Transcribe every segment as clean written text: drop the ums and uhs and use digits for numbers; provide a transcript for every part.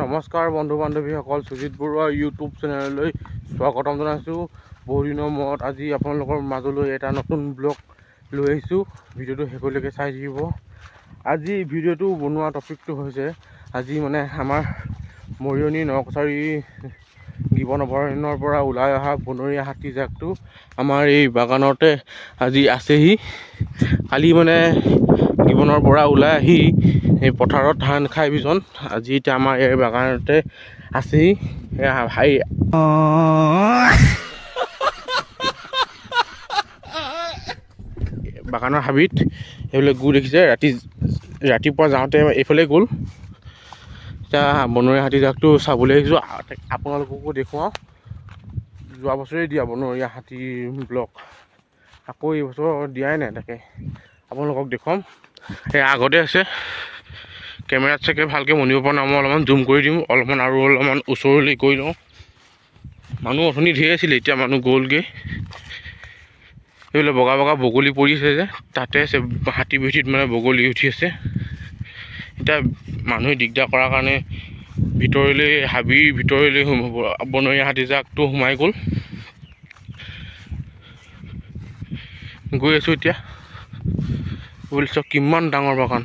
নমস্কাৰ বন্ধু বান্ধৱীসকল, সুজিত বৰুৱা ইউটিউব চেনেললৈ স্বাগতম জনাইছোঁ। বহুদিনৰ মূৰত আজি আপোনালোকৰ মাজলৈ এটা নতুন ব্লগ লৈ আহিছোঁ। ভিডিঅ'টো শেষলৈকে চাই থাকিব। আজি ভিডিঅ'টো বনোৱা টপিকটো হৈছে, আজি মানে আমাৰ মৰিয়নি নকছাৰী গিবন অভয়াৰণ্যৰ পৰা ওলাই অহা বনৰীয়া হাতী জাকটো আমাৰ এই বাগানতে আজি আছেহি। কালি মানে গিবনৰ পৰা ওলাই আহি এই পথাৰত ধান খাই বিজন আজি এতিয়া আমাৰ এই বাগানতে আছেহি। বাগানৰ হাবিত সেইবিলাক গু দেখিছে। ৰাতিপুৱা যাওঁতে এইফালে গ'ল। এতিয়া বনৰীয়া হাতী জাকটো চাবলৈ আহিছোঁ, আপোনালোককো দেখুৱাওঁ। যোৱা বছৰেই দিয়া বনৰীয়া হাতীৰ ব্লগ, আকৌ এইবছৰ দিয়াই নাই, তাকে আপোনালোকক দেখুৱাম। এই আগতে আছে, কেমেৰাত চাগে ভালকৈ মনিব পৰা নাই, মই অলপমান জুম কৰি দিম অলপমান আৰু অলপমান ওচৰলৈ গৈ লওঁ। মানুহ অথনি ধেৰ আছিলে, এতিয়া মানুহ গ'লগৈ। এইবিলাক বগা বগা বগলী পৰিছে যে, তাতে আছে হাতী ভেটিত মানে বগলী উঠি আছে। এতিয়া মানুহে দিগদাৰ কৰাৰ কাৰণে ভিতৰলৈ, হাবিৰ ভিতৰলৈ বনৰীয়া হাতী জাকটো সোমাই গ'ল। গৈ আছোঁ এতিয়া। বুলিছ কিমান ডাঙৰ বাগান।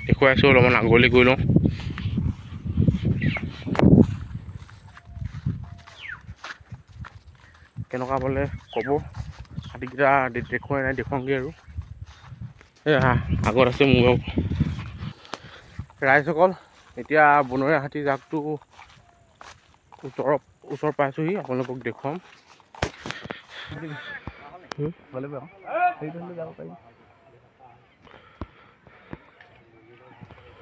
দেখুৱাই আছোঁ, অলপমান আগলৈ গৈ লওঁ। কেনেকুৱা পালে ক'ব। হাতীকেইটা দেখুৱাই নাই, দেখুৱামগৈ আৰু। এই আগত আছে মোৰ ৰাইজসকল। এতিয়া বনৰীয়া হাতী জাকটো ওচৰ পাইছোঁহি, আপোনালোকক দেখুৱাম।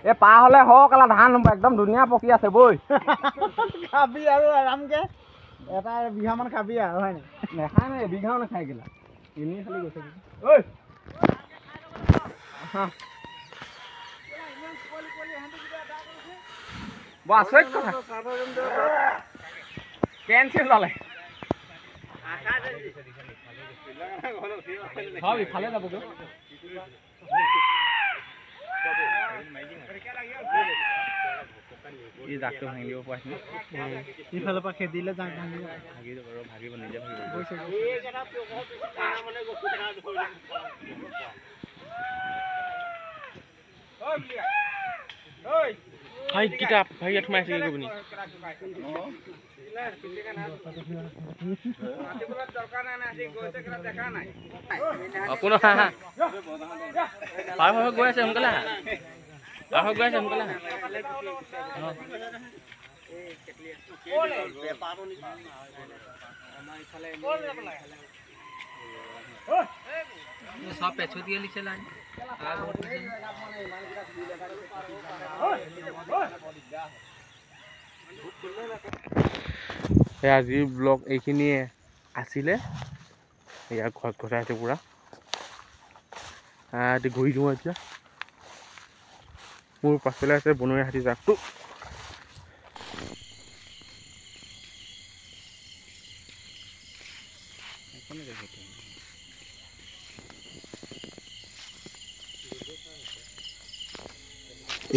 এই পাৰ হ'লে হওক, ধান একদম ধুনীয়া পকি আছে বৈ। খাবি আৰু আৰামকে এটা বিঘামান খাবি আৰু, হয় নাই? নাখায় নাই, এবিঘাও নাখায় গিলা, এনেই খালি গৈছে। ঐ বৰ আচৰিত কথা, কেঞ্চেল ওলালে। ইফালে যাবগৈ। এই জাকটো ভাঙি দিব পৰা। ইফালৰ পৰা খেদিলে জাক ভাঙিব, ভাগি যাব আৰু ভাগিব, নিজে ভাগিব। কিতাপ ভাগি সোমাইছে গৈ পিনি। কোনো পাৰ হৈ গৈ আছে, সোনকালে আহা। পাৰ হৈ গৈ আছে, সোনকালে আহা। সব পেছু দিয়ে লিখছে লাইন। আজিৰ ব্লগ এইখিনিয়ে আছিলে। এয়া ঘৰত ঘৰাই আছে পূৰা। ঘূৰি দিওঁ এতিয়া। মোৰ পাছফালে আছে বনৰীয়া হাতী জাকটো।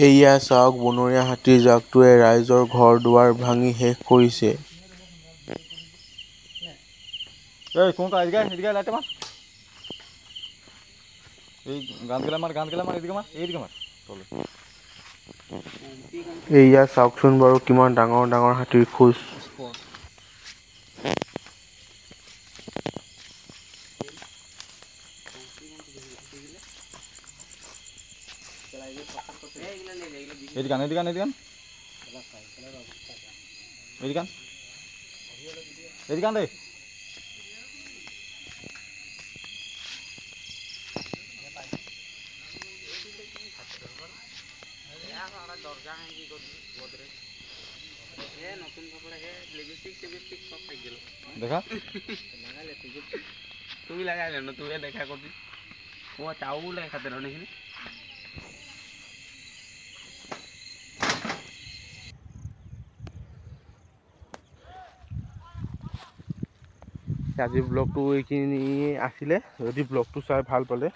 এয়া চাওক, বনৰীয়া হাতীৰ জাকটোৱে ৰাইজৰ ঘৰ দুৱাৰ ভাঙি শেষ কৰিছে। এয়া চাওকচোন বাৰু কিমান ডাঙৰ ডাঙৰ হাতীৰ খোজ। দেখা তুই লাগাই না, তুই দেখা করবি। ও চাউল খাতে নাকি? আজি ব্লগটো এইখিনিয়ে আছিলে। যদি ব্লগটো চাই ভাল পালে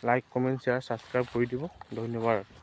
লাইক, কমেণ্ট, শ্বেয়াৰ, ছাবস্ক্ৰাইব কৰি দিব। ধন্যবাদ।